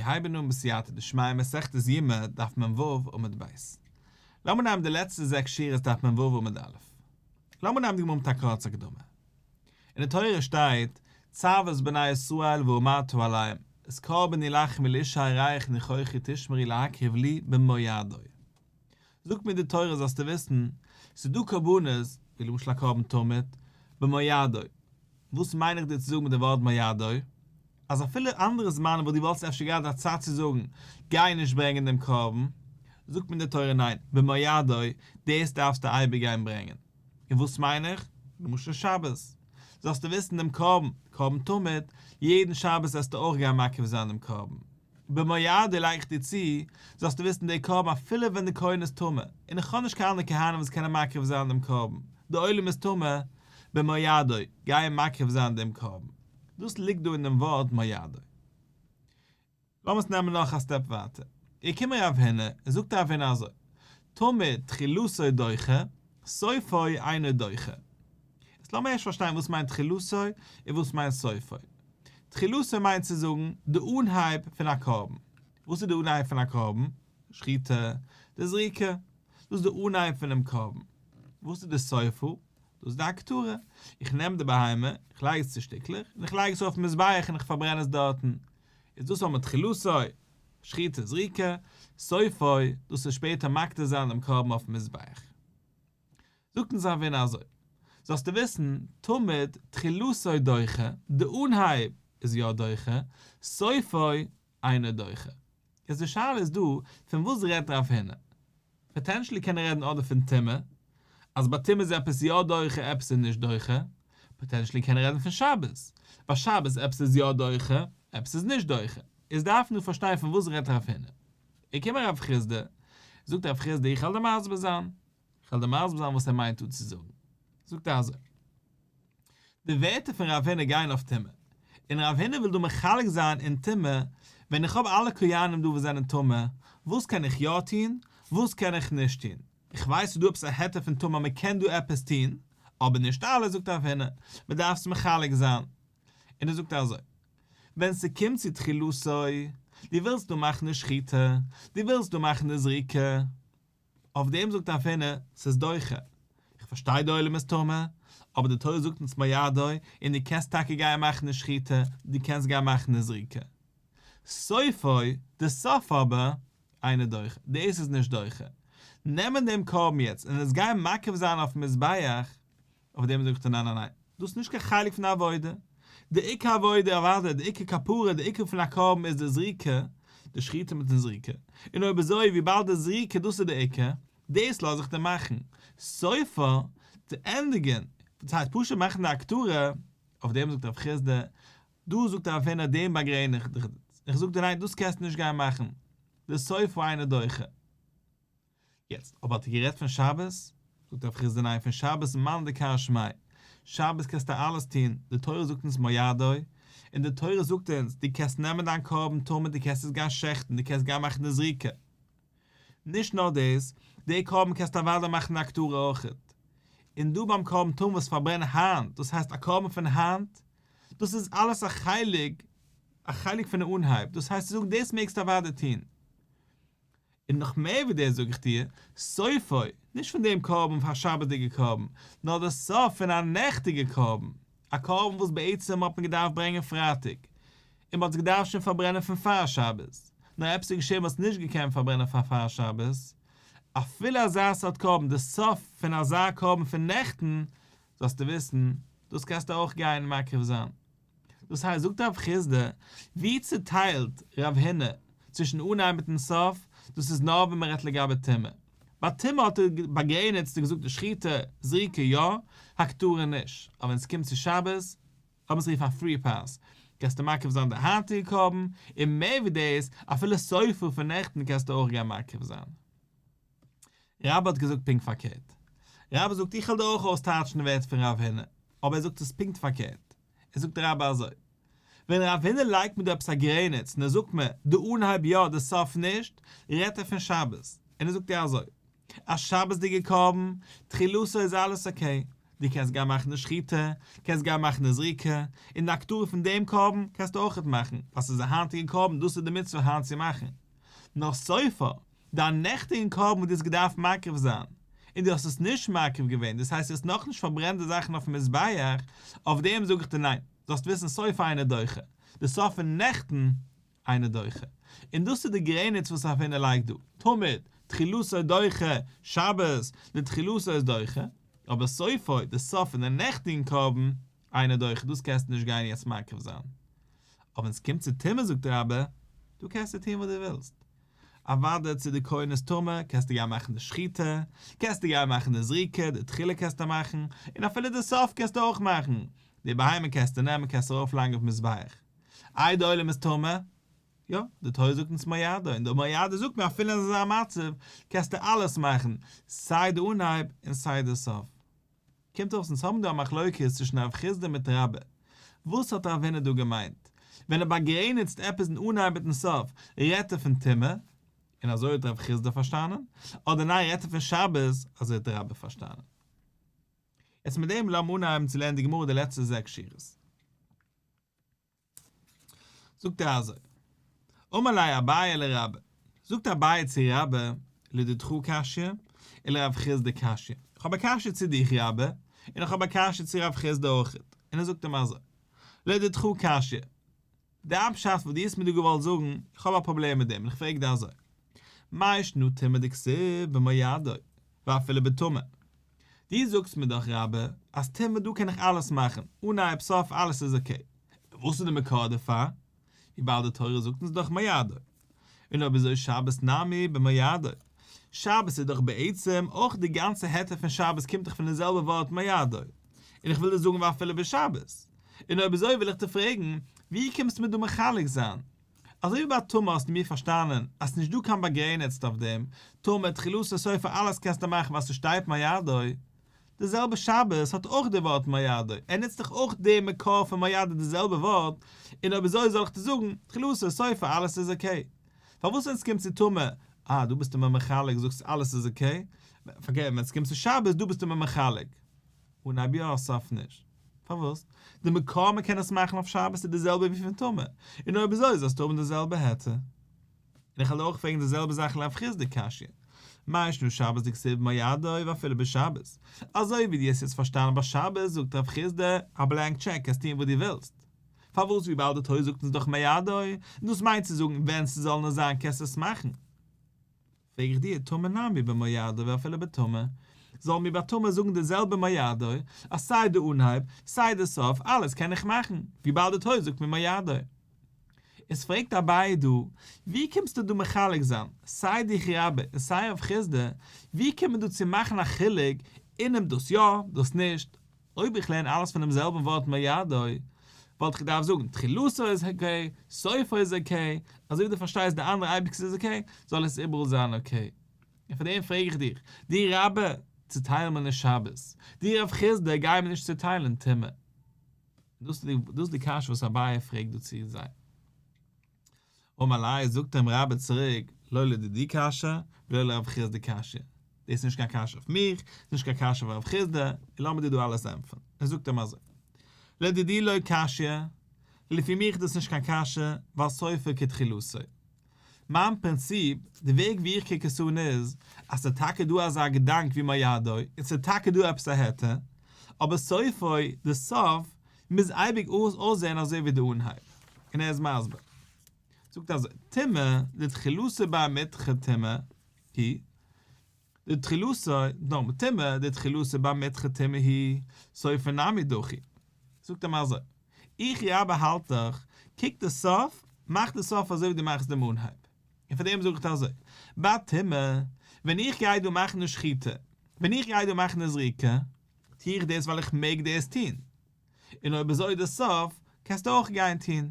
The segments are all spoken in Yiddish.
מיר הייבן אן בסייעתא דשמיא מסכת יומא דף מ"ו עמוד ב'. לאמיר נעמען די לעצטע זעקס שורות דף מ"ו עמוד א'. לאמיר נעמען די גמרא מיט א קורצע הקדמה. אין די תורה שטייט, צו את בני ישראל ואמרת אליהם, את קרבני לחמי לאשה ריח ניחוחי תשמרו להקריב לי במועדו. זאגט מיר די תורה זאלסטו וויסן, ס'איז דא קרבנות, ווי למשל א קרבן תמיד, במועדו. וואס מיין איך דיר צו זאגן מיט די ווארט מועדו? אז אפילו אנדערע זמנים וואס דו וואלסט אפשר געהאט א צד צו זאגן, גיי נישט ברענגען דעם קרבן, זאגט מיר די תורה ניין, במועדו, דאס דארפסטו אייביג גיין ברענגען. און וואס מיין איך? למשל שבת, זאלסטו וויסן דעם קרבן, קרבן תמיד, יעדן שבת זאלסטו אויך גיין מקריב זיין דעם קרבן. במועדו לייג איך דיר צו, זאלסטו וויסן דער קרבן אפילו ווען די כהן איז טמא, און איך האב נישט קיין אנדערע כהנים וואס קענען מקריב זיין דעם קרבן, די עולם איז טמא, במועדו, גיי מקריב זיין דעם קרבן. דאס ליגט דא אין דעם ווארט מועדו. לאמיר עס נעמען נאך א step ווייטער. איז געקומען רב הונא, און זאגט רב הונא אזוי, תמיד תחילתו דוחה, סופו אינו דוחה. יעצט לאמיר ערשט פארשטיין וואס מיינט תחילתו און וואס מיינט סופו. תחילתו מיינט צו זאגן די אנהייב פון א קרבן. וואס איז די אנהייב פון א קרבן? שחיטה, די זריקה. דאס איז די אנהייב פונעם קרבן. וואס איז די סופו? דאס איז די הקטרה. איך נעם די בהמה, איך לייג עס צו שטיקלעך, און איך לייג עס אויפן מזבח און איך פארברען עס דארטן. איז דאס האבן מיר תחילתו, שחיטה זריקה, סופו, דאס איז שפעטער מקטיר זיין דעם קרבן אויפן מזבח. זאגט אונז רב הונא אזוי, זאלסטו וויסן, תמיד תחילתו דוחה, די אנהייב איז יא דוחה, סופו אינו דוחה. איז די שאלה איז דא, פון וואס רעדט רב הונא? potentially קען ער רעדן אדער פון טומאה, אז ביי טומאה איז עפעס יא דוחה עפעס איז נישט דוחה, potentially קען ער רעדן פון שבת, ביי שבת עפעס איז יא דוחה, עפעס איז נישט דוחה. איז דארף מען פארשטיין פון וואס רעדט רב הונא. איז געקומען רב חסדא, זאגט רב חסדא איך וועל דיר מסביר זיין, איך וועל דיר מסביר זיין וואס ער מיינט דא צו זאגן. זאגט ער אזוי, די ווערטער פון רב הונא גייען אויף טומאה, און רב הונא וויל דא מחלק זיין אין טומאה, ווען איך האב אלע כהנים דא וואס זענען טמא, וואס קען איך יא טון, וואס קען איך נישט טון? איך ווייס ס'איז דא עפעס א היתר פון טומאה מען קען דא עפעס טון, אבער נישט אלע, זאגט רב הונא, מען דארף עס מחלק זיין. און ער זאגט אזוי, ווען ס'קומט צו תחילתו, דו ווילסט דא מאכן די שחיטה, דו ווילסט דא מאכן די זריקה, אויף דעם זאגט רב הונא, ס'איז דוחה. איך פארשטיי די עולם איז טמא, אבער די תורה זאגט אונז מועדו, און דו קענסט טאקע גיין מאכן די שחיטה, דו קענסט גיין מאכן די זריקה. סופו, די סוף אבער, אינו דוחה, דאס איז נישט דוחה. נעמען דעם קרבן יעצט און עס גיין מקריב זיין אויפן מזבח, אויף דעם זאגט ער ניין ניין ניין, דאס איז נישט קיין חלק פון די עבודה, די עיקר עבודה אוודאי, די עיקר כפרה, די עיקר פון א קרבן איז די זריקה, די שחיטה מיטן זריקה, און אויב אזוי וויבאלד די זריקה דאס איז די עיקר, דאס לאז איך דיר מאכן, סופו, צו ענדיגן, דאס הייסט פשוט מאכן די הקטרה, אויף דעם זאגט רב חסדא, דא זאגט רב הונא דעם באגרעניץ איך דיך, איך זאג דיר ניין דאס קענסטו נישט גיין מאכן, די סופו אינו דוחה. יעצט, אויב האט ער גערעדט פון שבת, זאגט רב חסדא ניין פון שבת מאן דכר שמיה, שבת קענסטו אלעס טון, די תורה זאגט אונז מועדו, און די תורה זאגט אונז דו קענסט נעמען דיין קרבן תמיד דו קענסט עס גיין שעכטן דו קענסט גיין מאכן די זריקה, נישט נאר דאס, די קרבן קענסטו אוודאי מאכן די הקטרה אויכעט, און דא ביים קרבן תמיד וואס פארברענט היינט, דאס הייסט א קרבן פון היינט, דאס איז אלעס א חלק, א חלק פון די אנהייב, דאס הייסט צו זאגן דאס מעגסטו אוודאי טון. און נאך מער ווי דאס זאג איך דיר, סופו, נישט פון דעם קרבן פאר א שבת'דיגע קרבן, נאר די סוף פון א נעכטיגע קרבן, א קרבן וואס בעצם האט מען געדארפט ברענגען פרייטאג, און מען האט עס געדארפט שוין פארברענען פון פאר שבת, נאר עפעס איז געשען מען האט עס נישט געקענט פארברענען פאר פאר שבת, אפילו אזא סארט קרבן, די סוף פון אזא קרבן פון נעכטן, זאלסטו וויסן, דאס קענסטו אויך גיין מקריב זיין. דאס הייסט, זאגט רב חסדא, ווי צוטיילט רב הונא צווישן אנהייב מיטן סוף, דאס איז נאר ווען מען רעדט לגבי טומאה. ביי טומאה האט ער באגרעניצט און געזאגט די שחיטה, זריקה יא, הקטרה נישט, אבער ווען עס קומט צו שבת, לאמיר עס רופן א free pass, קענסטו מקריב זיין די היינטיגע קרבן, און מער ווי דאס, אפילו סופו פון נעכטן קענסטו אויך גיין מקריב זיין. רבה האט געזאגט פונקט פארקערט. רבה זאגט איך וועל דיר אויך אויסטייטשן די ווערטער פון רב הונא, אבער ער זאגט עס פונקט פארקערט. ער זאגט רבה אזוי, ווען רב הונא לייגט מיר דא עפעס א גרעניץ און ער זאגט מיר די אנהייב יא די סוף נישט, רעדט ער פון שבת, און ער זאגט דיר אזוי, א שבת'דיגע קרבן, תחילתו איז אלעס okay, דו קענסט גיין מאכן די שחיטה, קענסט גיין מאכן די זריקה, און די הקטרה פון דעם קרבן קענסטו אויכעט מאכן, ווייל ס'איז א היינטיגע קרבן, דאס איז די מצוה היינט צו מאכן. נאר סופו, דיין נעכטיגן קרבן וואס דו האסט געדארפט מקריב זיין, און דו האסט עס נישט מקריב געווען, דאס הייסט דו האסט נאכנישט פארברענט די זאכן אויפן מזבח, אויף דעם זאג איך דיר ניין, זאלסט וויסן סופו אינו דוחה, די סוף פון נעכטן אינו דוחה. און דאס איז די גרעניץ וואס רב הונא לייגט דא, תמיד, תחילתו דוחה, שבת, די תחילתו איז דוחה, אבער סופו, די סוף פון די נעכטיגן קרבן, אינו דוחה, דאס קענסטו נישט גיין יעצט מקריב זיין. אבער ווען עס קומט צו טומאה זאגט רבה, דא קענסטו טון וואס דו ווילסט. אוודאי צו די כהן איז טמא, קענסטו גיין מאכן די שחיטה, קענסטו גיין מאכן די זריקה, די תחילה קענסטו מאכן, און אפילו די סוף קענסטו אויך מאכן, די בהמה קענסטו נעמען קענסטו ארויפלייגן אויפן מזבח. איי די עולם איז טמא? יא, די תורה זאגט אונז מועדו, און די מועדו זאגט מיר אפילו אין אזא מצב קענסטו אלעס מאכן, סיי די אנהייב און סיי די סוף. קומט אויס אונז האבן דא א מחלוקת צווישן רב חסדא מיט רבה. וואס האט רב הונא דא געמיינט? ווען ער באגרעניצט עפעס אין אנהייב מיטן סוף, רעדט ער פון טומאה, און אזוי האט רב חסדא פארשטאנען, אדער ניין רעדט ער פון שבת, אזוי האט רבה פארשטאנען. יעצט מיט דעם לאמיר אנהייבן צו לערנען די גמרא די לעצטע זעקס שורות. זאגט ער אזוי, אמר ליה אביי לרבה, זאגט אביי צו רבה, לדידך קשיא, ולרב חסדא קשיא, איך האב א קשיא צו דיך רבה, און איך האב א קשיא צו רב חסדא אויכעט, און ער זאגט אים אזוי, לדידך קשיא, די פשט וואס דו האסט מיר דא געוואלט זאגן, איך האב א פראבלעם מיט דעם, און איך פרעג דיר אזוי, מאי שנא טומאה דכתיב במועדו, ואפילו בטמא. דו זאגסט מיר דאך רבה אז טומאה דא קען איך אלעס מאכן, אנהייב סוף אלעס איז okay. וואס איז די מקור דערפאר? וויבאלד די תורה זאגט אונז דאך מועדו. און אויב אזוי שבת נמי במועדו. שבת איז דאך בעצם אויך די גאנצע היתר פון שבת קומט דאך פון די זעלבע ווארט מועדו. און איך וויל דיר זאגן ואפילו בשבת. און אויב אזוי וויל איך דיר פרעגן, ווי קומסטו מיר דא מחלק זיין? אזוי ווי ביי טומאה האסטו מיר פארשטאנען אז ס'נישט דא קיין באגרעניצט אויף דעם, טומאה תחילתו סופו אלעס קענסטו מאכן ווייל ס'שטייט מועדו, די זעלבע שבת האט אויך די ווארט מועדו, ער נוצט דאך אויך די מקור פון מועדו די זעלבע ווארט, און אויב אזוי זאל איך דיר זאגן, תחילתו סופו אלעס איז okay. פארוואס ווען ס'קומט צו טומאה, אה דא ביסטו מיר מחלק זאגסט אלעס איז okay, פארקערט ווען ס'קומט צו שבת דא ביסטו מיר מחלק. אנהייב יא סוף נישט. פארוואס? די מקור מען קען עס מאכן אויף שבת איז די זעלבע ווי פון טומאה, און אויב אזוי זאלסטו האבן די זעלבע היתר. און איך וועל אויך פרעגן די זעלבע זאך לרב חסדא קשיא, מאי שנא שבת דכתיב מועדו ואפילו בשבת, אזוי ווי דו האסט יעצט פארשטאנען ביי שבת זאגט רב חסדא א blank check קענסט טון וואס דו ווילסט. פארוואס וויבאלד די תורה זאגט אונז דאך מועדו, און דאס מיינט צו זאגן ווען ס'זאל נאר זיין קענסטו עס מאכן. פרעג איך דיר, טמא נמי במועדו ואפילו בטמא, זאלן מיר ביי טומאה זאגן די זעלבע מועדו, אז סיי די אנהייב, סיי די סוף, אלעס קען איך מאכן, וויבאלד די תורה זאגט מיר מועדו. איז פרעגט אביי דא, ווי קומסטו דא מחלק זיין, סיי דיך רבה און סיי רב חסדא, ווי קומט מען דא צו מאכן א חילוק אינעם דאס יא, דאס נישט, אויב איך לערן אלעס פונעם זעלבן ווארט מועדו, וואלט איך געדארפט זאגן תחילתו איז okay, סופו איז okay, אזוי ווי דו פארשטייסט די אנדערע אייביג ס'איז okay, זאל עס איבעראל זיין okay. און פאר דעם פרעג איך דיך, דו רבה, צוטייל מיר נישט שבת, דו רב חסדא, גיי מיר נישט צוטיילן טומאה. דאס איז די קשיא וואס אביי פרעגט דא צו זיי. אמר ליה, זאגט אים רבה צוריק, לא לדידי קשיא, ולא לרב חסדא קשיא. דאס איז נישט קיין קשיא אויף מיך, ס'איז נישט קיין קשיא אויף רב חסדא, און לאמיר דיר דא אלעס ענטפערן. ער זאגט אים אזוי, לדידי לא קשיא, לפי מיך איז דאס נישט קיין קשיא, ווייל סופו כתחילתו. מיין פרינציפ, די וועג ווי איך קוק עס אן איז, אז ס'איז טאקע דא אזא געדאנק ווי מועדו, און ס'איז טאקע דא עפעס א היתר, אבער סופו, די סוף, מוז אייביג אויסזען אזוי ווי די אנהייב. און ער איז מסביר. זאגט אזוי, טומאה, דתחילתו בר מידחא טומאה היא, דתחילתו, נאכאמאל, טומאה, דתחילתו בר מידחא טומאה היא, סופו נמי דחי. זאגט אים אזוי, איך רבה האלט דאך, קוק די סוף, מאך די סוף אזוי ווי דו מאכסט דעם אנהייב. און פאר דעם זאג איך אזוי, ביי טומאה, ווען איך גיי דא מאכן די שחיטה, ווען איך גיי דא מאכן די זריקה, טו איך דאס ווייל איך מעג דאס טון. און אויב אזוי די סוף, קענסטו אויך גיין טון.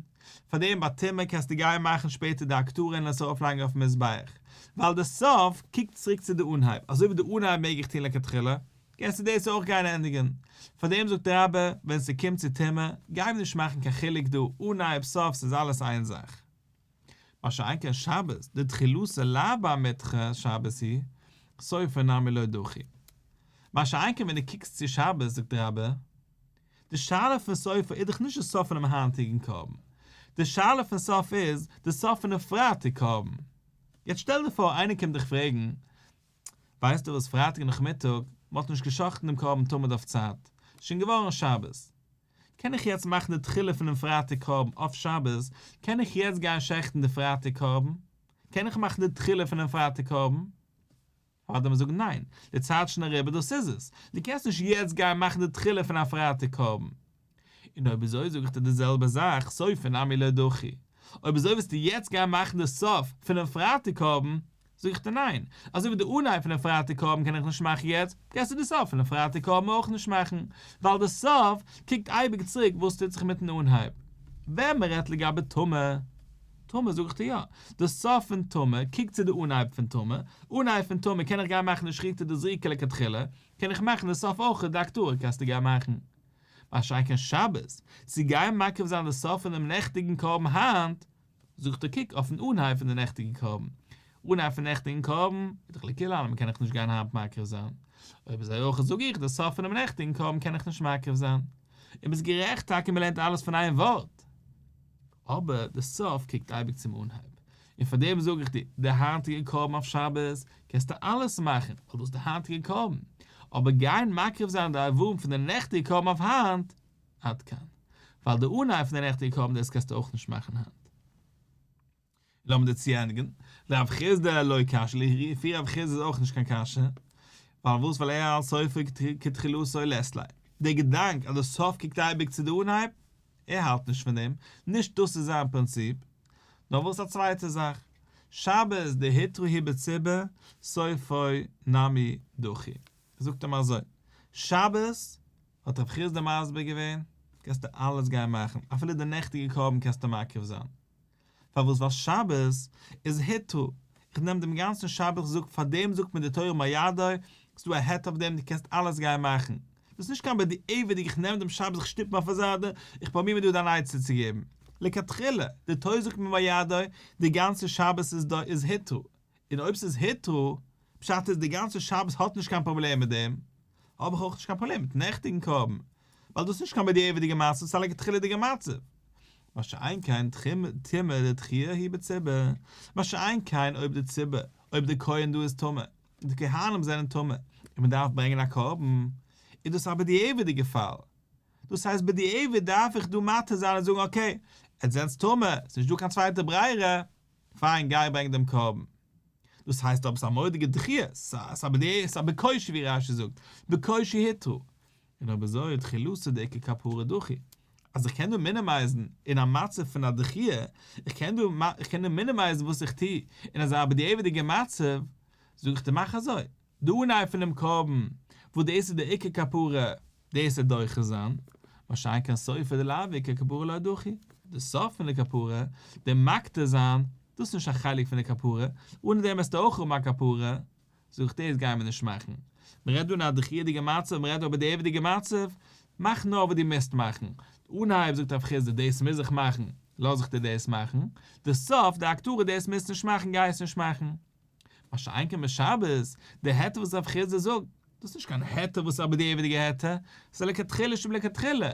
פאר דעם ביי טומאה קענסטו גיין מאכן שפעטער די הקטרה און עס ארויפלייגן אויפן מזבח. ווייל די סוף קוקט צוריק צו די אנהייב, אזוי ווי די אנהייב מעג איך טון לכתחילה, קענסטו דאס אויך גיין ענדיגן. פאר דעם זאגט רבה, ווען ס'קומט צו טומאה, גיי מיר נישט מאכן קיין חילוק דא, אנהייב סוף ס'איז אלעס איין זאך. מה שאין כן שבת, דתחילתו לאו בר מידחא שבת היא, סופו נמי לא דחי. מה שאין כן ווען דו קוקסט צו שבת, זאגט רבה, די שאלה פון סופו איז דאך נישט די סוף פונעם היינטיגן קרבן, די שאלה פון סוף איז די סוף פונעם פרייטאג קרבן. יעצט שטעל דיר פאר איינער קומט דיך פרעגן, ווייסטו וואס פרייטאג נאכמיטאג, מען האט נישט גע'שחט'ן דעם קרבן תמיד אויף צייט, שוין געווארן שבת, קען איך יעצט מאכן די תחילה פונעם פרייטאג קרבן אויף שבת, קען איך יעצט גיין שעכטן די פרייטאג קרבן? קען איך מאכן די תחילה פונעם פרייטאג קרבן? אוודאי וועט מען זאגן ניין, די צייט איז שוין אריבער דאס איז עס, דו קענסט נישט יעצט גיין מאכן די תחילה פון א פרייטאג קרבן. און אויב אזוי זאג איך דיר די זעלבע זאך, סופו נמי לא דחי. אויב אזוי וועסטו יעצט גיין מאכן די סוף פונעם פרייטאג קרבן, זאג איך דיר ניין, אזוי ווי די אנהייב פונעם פרייטאג קרבן קען איך נישט מאכן יעצט, קענסטו די סוף פונעם פרייטאג קרבן אויך נישט מאכן, ווייל די סוף קוקט אייביג צוריק וואס טוט זיך מיטן אנהייב. ווען מען רעדט לגבי טומאה, טומאה זאג איך דיר יא, די סוף פון טומאה קוקט צו די אנהייב פון טומאה, אנהייב פון טומאה קען איך גיין מאכן די שחיטה די זריקה לכתחילה, קען איך מאכן די סוף אויך די הקטרה קענסטו גיין מאכן. מה שאין כן שבת, צו גיין מקריב זיין די סוף פונעם נעכטיגן קרבן היינט, זאג איך דיר קוק אויפן אנהייב פון די נעכטיגע קרבן, אנהייב פון נעכטיגן קרבן איז דאך לכולי עלמא קען איך נישט גיין היינט מקריב זיין, אויב אזוי אויך זאג איך די סוף פונעם נעכטיגן קרבן קען איך נישט מקריב זיין, און ביסט גערעכט טאקע מען לערנט אלעס פון איין ווארט, אבער די סוף קוקט אייביג צום אנהייב, און פאר דעם זאג איך דיר, די היינטיגע קרבן אויף שבת קענסטו אלעס מאכן, ווייל דאס איז די היינטיגע קרבן, אבער גיין מקריב זיין די איברים פון די נעכטיגע קרבן אויף היינט, עד כאן. ווייל די אנהייב פון די נעכטיגע קרבן דאס קענסטו אויך נישט מאכן היינט. לאמיר דיר צוענדיגן, לרב חסדא לא קשיא להו, פאר רב חסדא איז אויך נישט קיין קשיא, ווייל וואס ווייל ער האלט סופו כתחילתו לית ליה. דער געדאנק אז די סוף קוקט אייביג צו די אנהייב, ער האלט נישט פון דעם, נישט דאס איז זיין פרינציפ. נאר וואס א צווייטע זאך, שבת דהותרה היא בציבור, סופו נמי דחי. זאגט אים אזוי, שבת האט רב חסדא מסביר געווען, קענסטו אלעס גיין מאכן, אפילו די נעכטיגע קרבן קענסטו מקריב זיין. פארוואס? ווייל שבת איז הותרה, איך נעם דעם גאנצן שבת איך זאג פאר דעם זאגט מיר די תורה מועדו, ס'איז דא א היתר אויף דעם דו קענסט אלעס גיין מאכן, דאס איז נישט קיין בדיעבד'יג איך נעם דעם שבת איך שטופ אים אויף א זייט, איך פרוביר מיר דא אן עצה צו געבן, לכתחילה, די תורה זאגט מיר מועדו, די גאנצע שבת איז דא איז הותרה, און אויב ס'איז הותרה, פשט איז די גאנצע שבת האט נישט קיין פראבלעם מיט דעם, האב איך אויך נישט קיין פראבלעם מיטן נעכטיגן קרבן, ווייל דאס איז נישט קיין בדיעבד'יגע מצב, ס'איז א לכתחילה'דיגע מצב. מה שאין כן טומאה דדחויה היא בציבור, מה שאין כן אויב די ציבור, אויב די כהן דא איז טמא, און די כהנים זענען טמא, און מ'דארף ברענגען א קרבן, איז דאס א בדיעבד'יגע פאל. דאס הייסט בדיעבד דארף איך דא מתיר זיין און זאגן okay, עטס זענטס טמא, ס'נישט דא קיין צווייטע ברירה, פיין גיי ברענג דעם קרבן. דאס הייסט אבער ס'איז א מורא'דיגע דחיה, ס'איז א בקושי ווי רש"י זאגט, בקושי הותרה. און אויב אזוי תחילתה דאיכא כפרה דחי. אז איך קען דא מינימייזן אין א מצב פון א דחיה, איך קען דא איך קען דא מינימייזן וואס איך טו אין אזא בדיעבד'יגע מצב, זאג איך דיר מאך אזוי, די אנהייב פונעם קרבן, וואס דאס איז די עיקר כפרה, דאס וועט דוחה זיין, מה שאין כן סופו דלאו עיקר כפרה לא דחי, די סוף פון די כפרה, די מקטיר זיין, דאס איז נישט א חלק פון די כפרה, אן דעם וועסטו אויך האבן א כפרה, זאג איך דאס גייען מיר נישט מאכן, מען רעדט דא אין א דחיה'דיגע מצב, מען רעדט דא א בדיעבד'יגע מצב, מאך נאר וואס דו מוזט מאכן, די אנהייב זאגט רב חסדא דאס מוז איך מאכן, לאז איך דיר דאס מאכן, די סוף, די הקטרה דאס מוזט נישט מאכן גיי עס נישט מאכן. מה שאין כן בשבת, די היתר וואס רב חסדא זאגט, דאס איז נישט קיין היתר וואס איז א בדיעבד'יגע היתר, ס'איז א לכתחילה שבלכתחילה.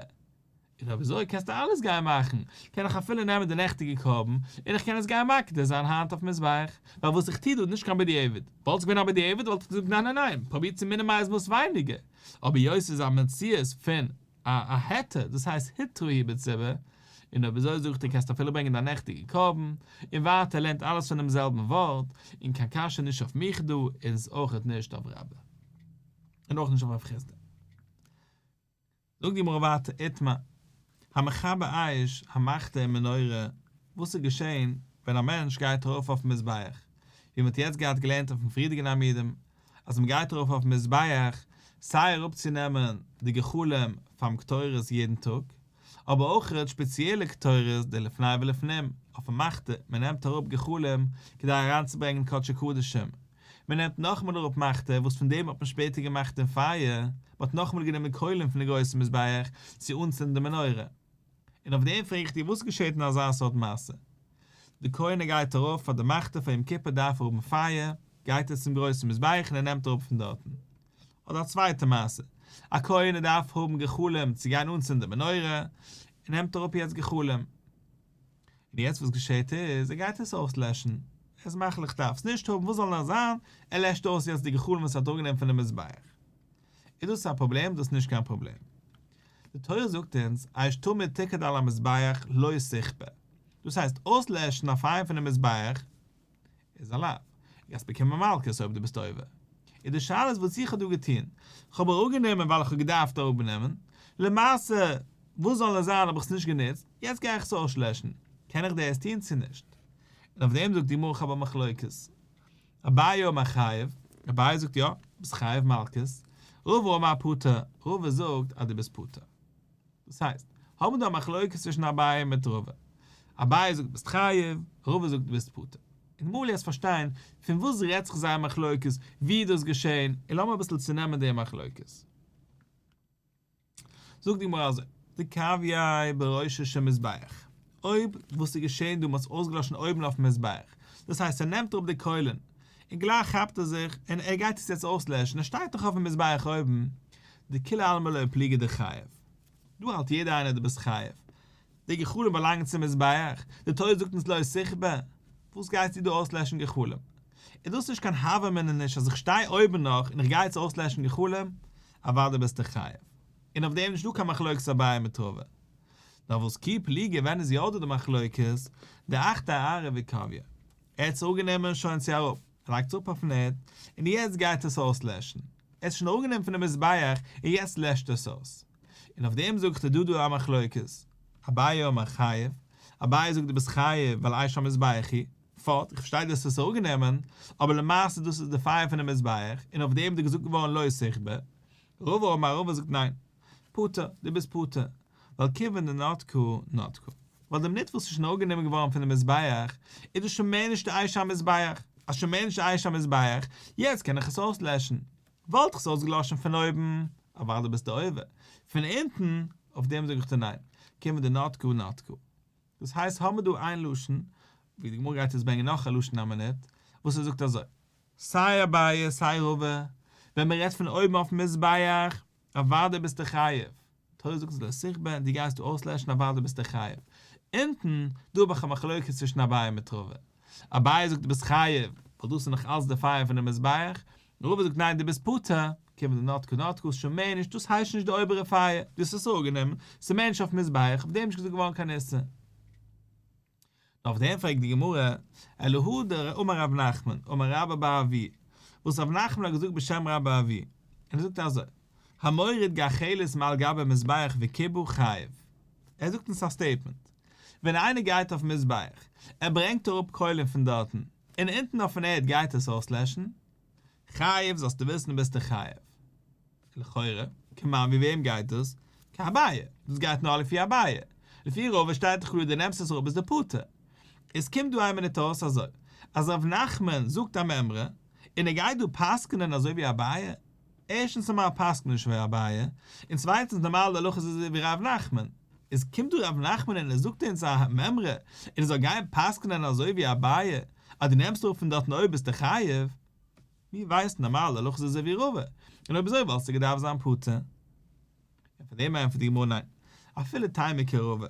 און אויב אזוי קענסטו אלעס גיין מאכן, קען איך אפילו נעמען די נעכטיגע קרבן, און איך קען עס גיין מקטיר זיין היינט אויפן מזבח, ווייל וואס איך טו דא איז נישט קיין בדיעבד. וואלט עס געווען א בדיעבד וואלט איך געזאגט ניין ניין ניין, פרוביר צו מינימייזן וואס ווייניגער, אבער היות ס'איז א מציאות פון א א היתר, דאס הייסט הותרה היא בציבור, און אויב אזוי זאגט ער קענסטו אפילו ברענגען דיין נעכטיגע קרבן, און ווייטער לערנט אלעס פונעם זעלבן ווארט, און קיין קשיא נישט אויף מיך דא, און איז אויכעט נישט אויף רבה. און אויך נישט אויף רב חסדא. זאגט די גמרא ווייטער איתמר, המכבה אש המחתה ומנורה, וואס איז געשען ווען א מענטש גייט ארויף אויפן מזבח, ווי מען האט יעצט געהאט געלערנט אויפן פריערדיגן עמודים, אז מען גייט ארויף אויפן מזבח סיי אראפצונעמען די גחלים פאר'ן קטורת יעדן טאג, אבער אויך שפעציעלע קטורת די לפני ולפנים אויפן מחתה, מען נעמט אראפ גחלים כדי אריינצוברענגען קדשי קדשים, מען נעמט נאכאמאל אראפ מחתה וואס פון דעם האט מען שפעטער געמאכט דעם פייער, מען האט נאכאמאל גענומען קוילן פון די גרויסע מזבח צו אנצינדן די מנורה. און אויף דעם פרעג איך דיר וואס געשעט אין אזא סארט מעשה? די כהן ער גייט ארויף פאר די מחתה פאר יום כיפור דארף ער האבן פייער, גייט ער צום גרויסן מזבח און ער נעמט אראפ פון דארטן. אדער א צווייטע מעשה, א כהן ער דארף האבן גחלים צו גיין אנצינדן די מנורה, ער נעמט אראפ יעצט גחלים, און יעצט וואס געשעהט איז, ער גייט עס אויסלעשן, ער איז מחליט איך דארף עס נישט האבן, וואס זאל נאר זיין, ער לעשט אויס יעצט די גחלים וואס ער האט אראפגענומען פונעם מזבח. איז דאס א פראבלעם? דאס איז נישט קיין פראבלעם. די תורה זאגט אונז, אש תמיד תוקד על המזבח לא תכבה. דאס הייסט, אויסלעשן א פייער פונעם מזבח איז א לאו. גייסט באקומען מלקות אויב דו ביסט עובר. איז די שאלה איז וואס איך האב דא געטון. כ'האב אראפגענומען ווייל איך האב געדארפט אראפנעמען. למעשה, וואס זאל עס זיין האב איך עס נישט גענוצט, יעצט גיי איך עס אויסלעשן. קען איך דאס טון צו נישט? און אויף דעם זאגט די גמרא כ'האב א מחלוקת. אביי אמר חייב, אביי זאגט יא, ביסט חייב מלקות, רבא אמר פטור, רבא זאגט אז דו ביסט פטור. דאס הייסט, האבן דא א מחלוקת צווישן אביי מיט רבא. אביי זאגט ביסט חייב, רבא זאגט ביסט פטור. און מ'וויל יעצט פארשטיין פון וואס רעדט זיך זייער מחלוקת, ווי איז דאס געשען, און לאמיר אביסל צונעמען די מחלוקת. זאגט די גמרא אזוי, דכווייה בראשו של מזבח, אויב וואס איז געשען דא, מען האט עס אויסגעלאשן אויבן אויפן מזבח, דאס הייסט ער נעמט אראפ די קוילן, און גלייך כאפט ער זיך און ער גייט עס יעצט אויסלעשן, ער שטייט דאך אויפן מזבח אויבן, דכולי עלמא לא פליגי דחייב, דא האלט יעדער איינער דו ביסט חייב, די גחלים באלאנגען צום מזבח, די תורה זאגט אונז לא תכבה, וואס גייסטו דא אויסלעשן גחלים? איז דאס נישט קיין הוה אמינא נישט אז איך שטיי אויבן נאך און איך גיי יעצט אויסלעשן גחלים? אוודאי ביסטו חייב. און אויף דעם נישט דא קיין מחלוקת אביי מיט רבא. נאר וואס כי פליגי ווען איז יא דא די מחלוקת, דאחתיה אארעא וכווייה. ער האט עס אראפגענומען שוין צו אראפ, ער לייגט עס אראפ אויפן ערד, און יעצט גייט ער עס אויסלעשן. ער האט עס שוין אראפגענומען פונעם מזבח און יעצט לעשט ער עס אויס. און אויף דעם זאגט ער דא דא א מחלוקת. אביי אמר חייב, אביי זאגט דו ביסט חייב ווייל אש המזבח היא, פארט, איך פארשטיי דו האסט עס אראפגענומען, אבער למעשה דאס איז די פייער פונעם מזבח, און אויף דעם איז געזאגט געווארן לא תכבה. רבא אמר רבא זאגט ניין, פטור, דו ביסט פטור, ווייל כיוון דנתקה נתקה. ווייל די מינוט וואס ס'איז שוין אראפגענומען געווארן פונעם מזבח, איז דאס שוין מער נישט די אש המזבח, אז שוין מער נישט די אש המזבח, יעצט קען איך עס אויסלעשן. וואלט איך עס אויסגעלאשן פון אויבן, אוודאי ביסטו עובר, פון אונטן, אויף דעם זאג איך דיר ניין, כיוון דנתקה נתקה. דאס הייסט האמיר דא איין לשון, ווי די גמרא גייט יעצט ברענגען נאך א לשון א מינוט, וואס ער זאגט אזוי. סיי אביי סיי רבא, ווען מען רעדט פון אויבן אויפן מזבח, אוודאי ביסטו חייב, תורה זאגט לא תכבה און דו גייסט דא אויסלעשן אוודאי ביסטו חייב. אונטן, דא האב איך א מחלוקת צווישן אביי מיט רבא. אביי זאגט דו ביסט חייב, ווייל דאס איז נאך אלץ די פייער פונעם מזבח, רבא זאגט ניין דו ביסט פטור, כיוון דנתקה נתקה איז שוין מער נישט, דאס הייסט נישט די אויבערע פייער, דו האסט עס אראפגענומען, ס'איז מער נישט אויפן מזבח, אויף דעם איז נישט געזאגט געווארן קיין איסור. נאר אויף דעם פרעגט די גמרא, אלא הא דאמר רב נחמן, אמר רבה בר אבוה, וואס רב נחמן האט געזאגט בשם רבה בר אבוה, און ער זאגט אזוי, המוריד גחלת מעל גבי מזבח וכיבה חייב. ער זאגט אונז א סטעיטמענט, ווען איינער גייט אויפן מזבח, ער ברענגט אראפ קוילען פון דארטן, און אונטן אויפן ערד גייט ער עס אויסלעשן, חייב זאלסטו וויסן ביסטו חייב. לכאורה, כמאן ווי וועם גייט דאס? כאביי, דאס גייט נאר לפי אביי, לפי רבא שטייט דאך קלאר דו נעמסט עס אראפ ביסטו פטור. עס קומט דא איין מינוט אויס אזוי, אז ר' נחמן זאגט א מימרא, און ער גייט דא פסק'נען אזוי ווי אביי, ערשטנס נארמאל פסק'נט מען נישט ווי אביי, און צווייטנס נארמאל די הלכה איז אזוי ווי ר' נחמן, איז קומט דא ר' נחמן און ער זאגט אונז א מימרא, און ער זאל גיין פסק'נען אזוי ווי אביי, אז דו נעמסט אראפ פון דארטן אויב ביסטו חייב. מיר ווייסן נארמאל די הלכה איז אזוי ווי רבא, און אויב אזוי וואלסטו געדארפט זיין פטור. און פאר דעם ענטפערט די גמרא ניין, אפילו תימא כרבא,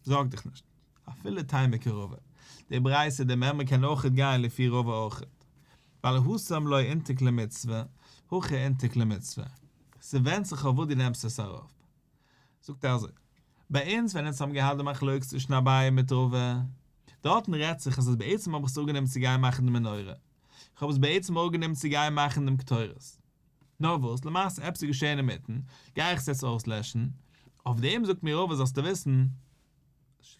זארג דיך נישט, אפילו תימא כרבא, די ברייתא די מימרא קען אויכעט גיין לפי רבא אויכעט, ווייל התם לא אינתיק למצוה, הכא אינתיק למצוה, ס'ווענדט זיך אויף וואס דו נעמסט עס ארויף. זאגט ער אזוי, ביי אונז ווען אונז האבן געהאט די מחלוקת צווישן אביי מיט רבא, דארטן רעדט זיך אז עס בעצם האב איך עס אראפגענומען צו גיין מאכן די מנורה, איך האב עס בעצם אראפגענומען צו גיין מאכן דעם קטורת. נאר וואס, למעשה עפעס איז געשען אינמיטן, גיי איך עס יעצט אויסלעשן. אויף דעם זאגט מיר רבא זאלסטו וויסן,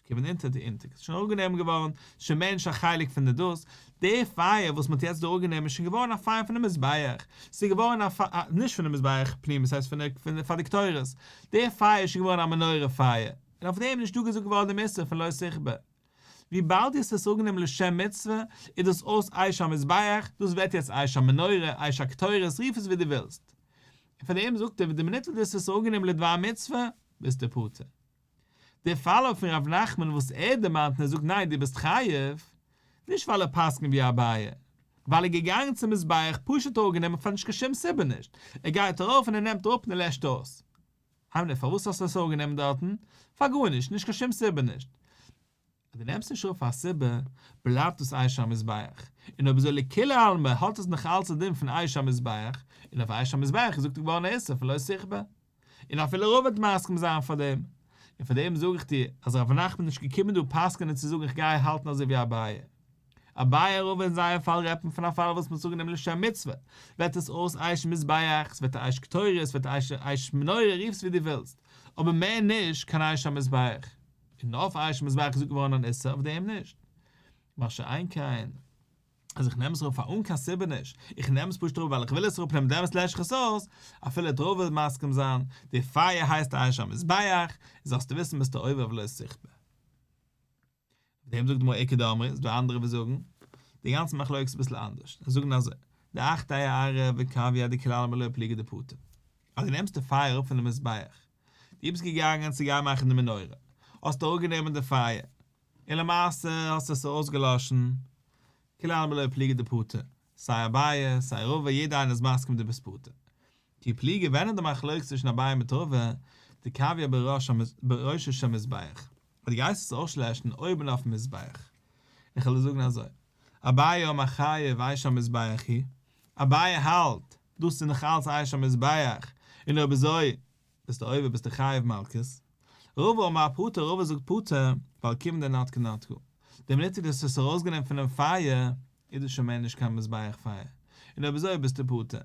כיוון דאינתיק אינתיק, עס איז שוין אראפגענומען געווארן, עס איז שוין מער נישט א חלק פון די דאס, די פייער וואס מען האט יעצט דא אראפגענומען איז שוין געווארן א פייער פונעם מזבח, עס איז געווארן א פייער, נישט פונעם מזבח פנימי, ס'הייסט פון די פאר די קטורת, די פייער איז שוין געווארן א מנורה פייער, און אויף דעם איז נישטא געזאגט געווארן דעם איסור פון לא תכבה. וויבאלד דו האסט עס אראפגענומען לשם מצוה, איז דאס אויס אש המזבח, דאס ווערט יעצט אש המנורה, אש הקטורת, רוף עס ווי דו ווילסט. און פאר דעם זאגט ער, די מינוט וואס דו האסט עס אראפגענומען לדבר מצוה, ביסטו פטור. דער פאל פון ר' נחמן וואס ער דערמאנט און ער זאגט ניין דו ביסט חייב, נישט ווייל ער פסק'נט ווי אביי. ווייל ער איז געגאנגען צום מזבח פשוט אראפגענומען פאר נישט קיין שום סיבה נישט, ער גייט ארויף און ער נעמט אראפ און ער לעשט אויס. היימליך פארוואס האסטו עס אראפגענומען דארטן? פאר גארנישט, נישט קיין שום סיבה נישט. אז דו נעמסט נישט אראפ פאר א סיבה, בלייבט דאס אש המזבח, און אויב אזוי לכולי עלמא האט עס נאך אלץ א דין פון אש המזבח, און אויף אש המזבח איז געזאגט געווארן א איסור פון לא תכבה. און אפילו רבא וועט מסכים זיין פאר דעם. און פאר דעם זאג איך דיר אז רב נחמן איז נישט געקומען דא פסק'נען צו זאגן איך גיי האלטן אזוי ווי אביי. אביי און רבא אין זייער פאל רעדט מען פון א פאל וואס מ'האט עס אראפגענומען לשם מצוה, ווערט עס אויס אש מזבח, ס'ווערט א אש קטורת, ס'ווערט אש אש מנורה, רוף עס ווי דו ווילסט, אבער מער נישט קיין אש המזבח. און נאר אויף אש המזבח איז געזאגט געווארן אן איסור, אויף דעם נישט. מה שאין כן, אז איך נעם עס אראפ פאר אן קיין סיבה נישט, איך נעם עס פשוט אראפ ווייל איך וויל עס אראפנעמען דעמאלטס לעש איך עס אויס, אפילו וועט רבא מסכים זיין, די פייער הייסט אש המזבח, זאלסטו וויסן ביסטו עובר אויף לא תכבה. אויף דעם זאגט די גמרא איכא דאמרי, איז דא אנדערע וואס זאגן, די גאנצע מחלוקת איז אביסל אנדערש, זיי זאגן אזוי, דאחתיה אארעא וכויא דכולי עלמא לא פליגי דפטור. אז דו נעמסט די פייער אראפ פונעם מזבח, דו ביסט געגאנגען צו גיין מאכן די מנורה, האסטו אראפגענומען די פייער, און למעשה האסטו עס אויסגעלאשן, כולי עלמא לא פליגי דפטור, סיי אביי, סיי רבא, יעדער איינער איז מסכים דו ביסט פטור. כי פליגי ווען איז די מחלוקת צווישן אביי מיט רבא, דכווייה בראשו של מזבח, אויב דו גייסט עס אויסלעשן אויבן אויפן מזבח. איך וועל דיר זאגן אזוי, אביי אמר חייב אש המזבח היא, אביי האלט, דאס איז נאך אלץ אש המזבח, און אויב אזוי ביסטו עובר ביסטו חייב מלקות. רבא אמר פטור, רבא זאגט פטור, ווייל כיון דנדקה נדקה. די מינוט דו האסט עס ארויסגענומען פונעם פייער, איז דאס שוין מער נישט קיין מזבח פייער, און אויב אזוי ביסטו פטור.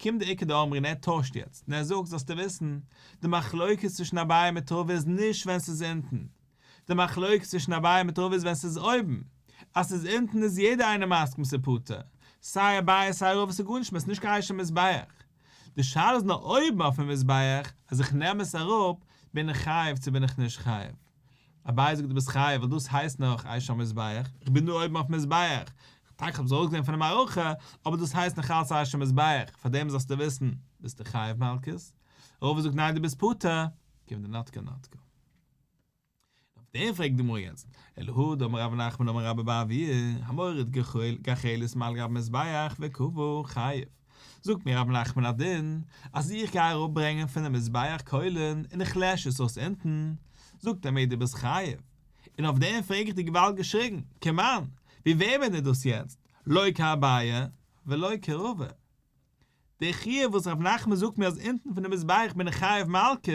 קומט די איכא דאמרי און ער טוישט יעצט, און ער זאגט זאלסטו וויסן, די מחלוקת צווישן אביי מיט רבא איז נישט ווען ס'איז אונטן, די מחלוקת צווישן אביי מיט רבא איז ווען ס'איז אויבן, אז ס'איז אונטן איז יעדער איינער מסכים ס'איז פטור, סיי אביי סיי רבא ס'איז גארנישט מער ס'איז נישט קיין אש המזבח, די שאלה איז נאר אויבן אויפן מזבח, אז איך נעם עס אראפ, בין איך חייב צו בין איך נישט חייב. אביי זאגט דו ביסט חייב ווייל דאס הייסט נאך אש המזבח, איך בין דא אויבן אויפן מזבח, טאקע איך האב עס ארויסגענומען פונעם מערכה, אבער דאס הייסט נאך אלץ אש המזבח, פארדעם זאלסטו וויסן, ביסטו חייב מלקות. רבא זאגט ניין דו ביסט פטור, כיון דנדקה נדקה. אויף דעם פרעגט די גמרא יעצט, אלא הא דאמר רב נחמן אמר רבה בר אבוה, המוריד גחלת מעל גבי מזבח וכבה חייב. זאגט מיר רב נחמן א דין, אז איך גיי אראפ ברענגען פונעם מזבח קוילן און איך לעש עס אויס אונטן, זאגט ער מיר דו ביסט חייב. און אויף דעם פרעג איך דיר געוואלד געשריגן, כמאן, ווי וועמען איז דאס יעצט, לא כאביי ולא כרבא. די חיוב וואס רב נחמן זאגט מיר אז אונטן פונעם מזבח בין איך חייב מלקות,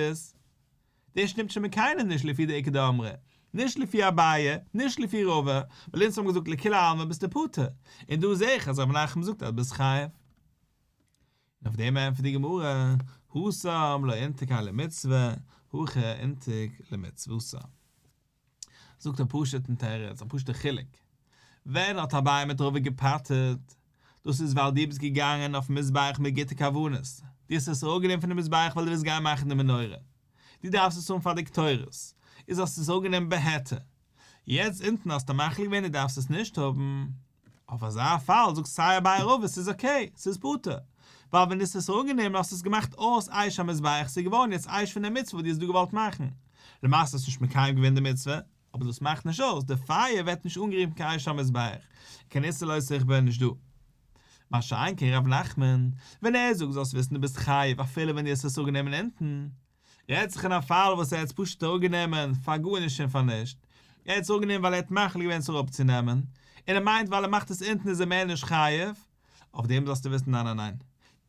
דאס שטימט שוין מיט קיינעם נישט לפי די איכא דאמרי, נישט לפי אביי, נישט לפי רבא, ווייל אונז האבן געזאגט לכולי עלמא ביסטו פטור, און דא זעה איך אז רב נחמן זאגט אז ביסט חייב. און אויף דעם ענטפערט די גמרא, התם לא אינתקיה למצוה, הכא אינתק למצותה. זאגט א פשוט'ן תירוץ, א פשוט'ע חילוק. ווען האט אביי מיט רבא געפטר'ט? דאס איז ווייל דו ביסט געגאנגען אויפן מזבח מיט גוטע כוונות, דו האסט עס אראפגענומען פונעם מזבח ווייל דו ווילסט גיין מאכן די מנורה, דו דארפסט עס האבן פאר די קטורת, איז האסטו עס אראפגענומען בהיתר. יעצט אונטן האסטו מחליט געווען דו דארפסט עס נישט האבן. אויף אזא פאל זאגט סיי אביי רבא ס'איז אקעי, ס'איז פטור. ווייל ווען דו האסט עס אראפגענומען האסטו עס געמאכט אויס אש המזבח, ס'איז געווארן יעצט אש פון די מצוה וואס דו האסט דא געוואלט מאכן. למעשה האסטו נישט מקיים געווען די מצוה, אבער דאס מאכט נישט אויס, די פייער ווערט נישט אנגערופן קיין אש המזבח, קיין איסור לא תכבה נישט דא. מה שאין כן ר' נחמן, ווען ער זאגט זאלסט וויסן דו ביסט חייב אפילו ווען דו האסט עס אראפגענומען אונטן, רעדט זיך אין א פאל וואס ער האט עס פשוט אראפגענומען פאר גארנישט און פאר נישט, ער האט עס אראפגענומען ווייל ער האט מחליט געווען עס אראפצונעמען, און ער מיינט ווייל ער מאכט עס אונטן איז ער מער נישט חייב, אויף דעם זאלסטו וויסן ניין ניין ניין,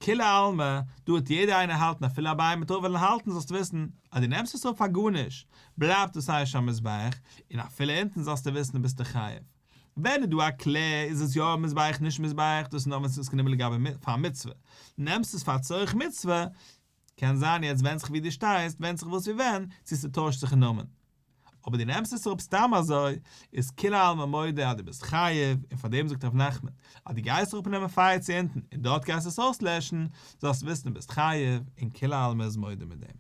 כולי עלמא, דא וועט יעדער איינער האלטן אפילו אביי מיט רבא וועלן האלטן זאלסטו וויסן אז דו נעמסט עס אראפ פאר גארנישט, בלייבט עס אש המזבח, און אפילו אונטן זאלסטו וויסן ביסטו חייב. ווען איז דא א קלער איז עס יא מזבח נישט מזבח דאס איז נאר ווען ס'איז גענומען לגבי פאר מצוה, נעמסט עס פאר צורך מצוה, קען זיין יעצט ווענדט זיך ווי דו שטייסט, ווענדט זיך וואס ווי ווען, צו ס'טוישט זיך אין נאמען. אבער דו נעמסט עס אראפ סתם אזוי, איז כולי עלמא מודה אז דו ביסט חייב, און פאר דעם זאגט ר' נחמן, אז דו גייסט אראפ נעמען פייער צו אונטן און דארט גייסט עס אויסלעשן, זאלסט וויסן דו ביסט חייב, און כולי עלמא איז מודה מיט דעם.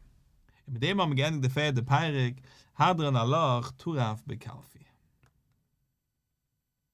און מיט דעם האבן מיר געענדיגט די פערדע פרק, הדרן עלך טרף בקלפי.